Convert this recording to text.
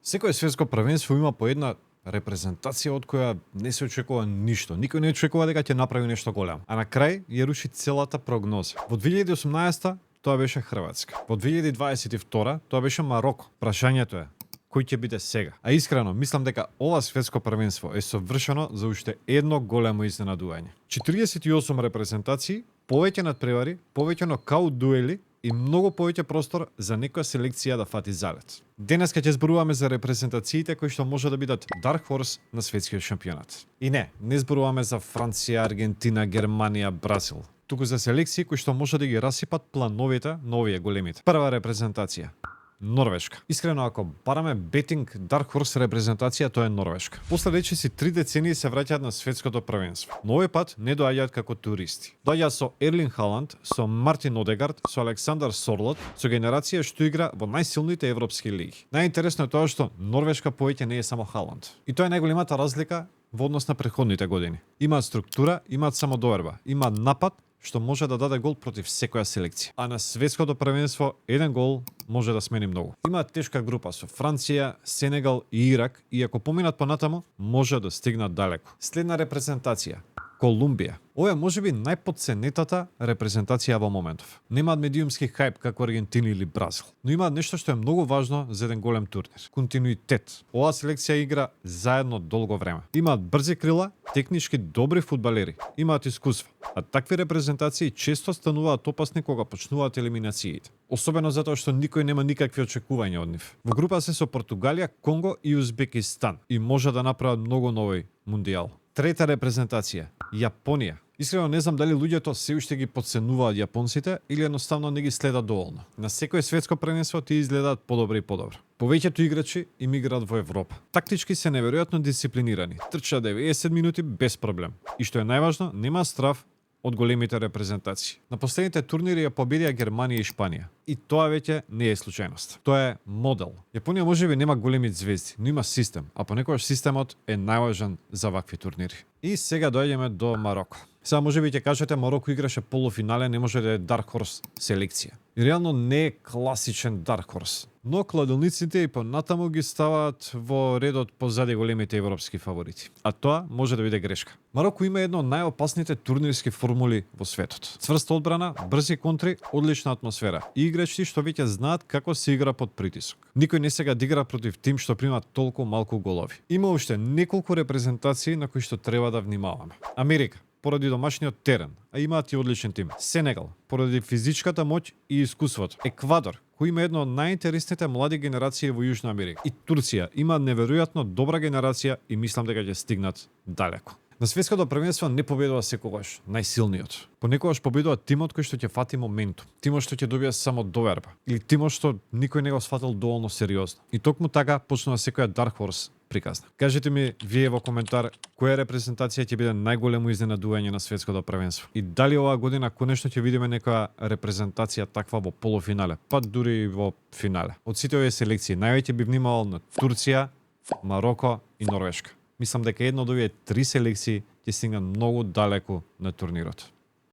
Секое светско првенство има по една репрезентација од која не се очекува ништо. Никој не очекува дека ќе направи нешто големо. А на крај ја руши целата прогноза. Во 2018 тоа беше Хрватска. Во 2022 тоа беше Мароко. Прашањето е кој ќе биде сега. А искрено, мислам дека ова светско првенство е совршено за уште едно големо изненадување. 48 репрезентации, повеќе надпревари, повеќе нокаут дуели и многу повеќе простор за некоја селекција да фати залет. Денеска ќе зборуваме за репрезентациите кои што може да бидат Dark Horse на светскиот шампионат. И не зборуваме за Франција, Аргентина, Германија, Бразил. Туку за селекции кои што може да ги расипат плановите на овие големите. Прва репрезентација Норвешка. Искрено, ако бараме бетинг Dark Horse репрезентација, тоа е Норвешка. После речиси 3 децении се враќаат на светското првенство. Но овој пат не доаѓаат како туристи. Доаѓаат со Ерлинг Халанд, со Мартин Одегард, со Александар Сорлот, со генерација што игра во најсилните европски лиги. Најинтересно е тоа што Норвешка повеќе не е само Халанд. И тоа е најголемата разлика во однос на претходните години. Имаат структура, имаат самодоверба, имаат напад што може да даде гол против секоја селекција. А на светското првенство еден гол може да смени многу. Имаат тешка група со Франција, Сенегал и Ирак и ако поминат понатаму, може да стигнат далеко. Следна репрезентација Колумбија. Ова е можеби најподценетата репрезентација во моментов. Немаат медиумски хајп како Аргентина или Бразил, но имаат нешто што е многу важно за еден голем турнир. Континуитет. Оваа селекција игра заедно долго време. Имаат брзи крила, технички добри фудбалери, имаат искуство. А такви репрезентации често стануваат опасни кога почнуваат елиминациите. Особено затоа што никој нема никакви очекувања од нив. Во група се со Португалија, Конго и Узбекистан и може да направат многу на овој мундијал. Трета репрезентација Јапонија. Искрено не знам дали луѓето се уште ги подценуваат јапонците или едноставно не ги следат доволно. На секое светско првенство тие изгледаат подобро и подобро. Повеќето играчи им играат во Европа. Тактички се неверојатно дисциплинирани. Трчаат 90 минути без проблем. И што е најважно, нема страв од големите репрезентации. На последните турнири ја победија Германија и Шпанија. И тоа веќе не е случајност. Тоа е модел. Јапонија можеби нема големи звезди, но има систем, а понекогаш системот е најважен за вакви турнири. И сега доаѓаме до Мароко. Сега можеби ќе кажете Мароко играше полуфинале, не може да е Dark Horse селекција. И реално не е класичен Dark Horse. Но кладилниците и понатаму ги ставаат во редот позади големите европски фаворити. А тоа може да биде грешка. Мароко има едно од најопасните турнирски формули во светот. Цврста одбрана, брзи контри, одлична атмосфера и играчи што веќе знаат како се игра под притисок. Никој не сега да игра против тим што прима толку малку голови. Има уште неколку репрезентации на кои што треба да внимаваме. Америка поради домашниот терен, а имаат и одличен тим. Сенегал поради физичката моќ и искуството. Еквадор кој има едно од најинтересните млади генерации во Јужна Америка. И Турција има неверојатно добра генерација и мислам дека ќе стигнат далеко. На светското првенство не победува секогаш најсилниот. Понекогаш победува тимот кој што ќе фати моментум, тимот што ќе добие самодоверба или тимот што никој не го сфатил доволно сериозно. И токму така почнува секоја Dark Horse приказна. Кажете ми вие во коментар која репрезентација ќе биде најголемо изненадување на светското првенство и дали оваа година конечно ќе видиме некоја репрезентација таква во полуфинале, па дури и во финале. Од сите овие селекции највеќе би внимавал на Турција, Мароко и Норвешка. Мислам дека една од овие 3 селекции ќе стигнат многу далеку на турнирот.